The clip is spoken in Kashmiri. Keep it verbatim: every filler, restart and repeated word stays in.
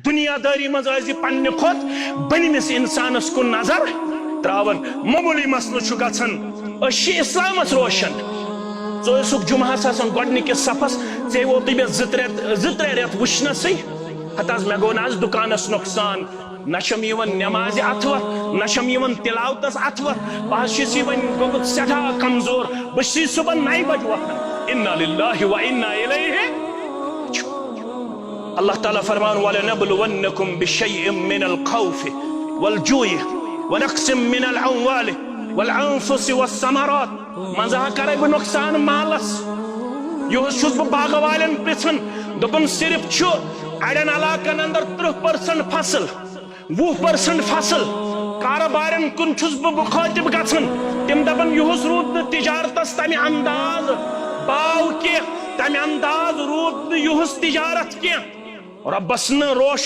دنیا دٲری منٛز ٲسۍ زِ پننہِ کھۄتہٕ بٔنمِس انسانس کُن نظر تراوان۔ معموٗلی مسلہٕ چھُ گژھان، أسۍ چھِ اسلامس روشن۔ ژٕ ٲسُکھ جمعہس آسان گۄڈنِکِس صفس، ژےٚ ووتُے مےٚ زٕ ترٛےٚ، زٕ ترٛےٚ رٮ۪تھ وٕچھنَسٕے۔ ہتہٕ حظ، مےٚ گوٚو نہ حظ دُکانس نۄقصان، نہ چھم یِوان نٮ۪مازِ اتھٕ وتھ، نہ چھم یِوان تلاوتس اتھٕ وتھ۔ بہٕ حظ چھُس یہِ وۄنۍ گوٚمُت سٮ۪ٹھاہ کمزور، بہٕ چھُس صبحن نَیہِ بجہِ وۄتھان۔ انا للہ و انا الیہ۔ اللہ تعالیٰ فرمان، "ولنبلونکم بشیء من الخوف والجوع ونقص من الاموال والانفس والثمرات۔" منٛزٕ ہا کرے بہٕ نۄقصان مالس۔ یُہُس چھُس بہٕ باغہٕ والٮ۪ن پرژھان، دوٚپُن، صرف چھُ اڑٮ۪ن علاقن اندر ترٕٛہ پرسنٹ فصل، وُہ پرسنٹ فصل۔ کارٕبارٮ۪ن کُن چھُس بہٕ مُخٲطِب گژھان۔ تِم دپان، یُہُس روٗد نہٕ تجارتس تمہِ انداز باو کینٛہہ، تمہِ انداز روٗد نہٕ یُہُس تجارت کینٛہہ۔ رۄبس نہٕ روش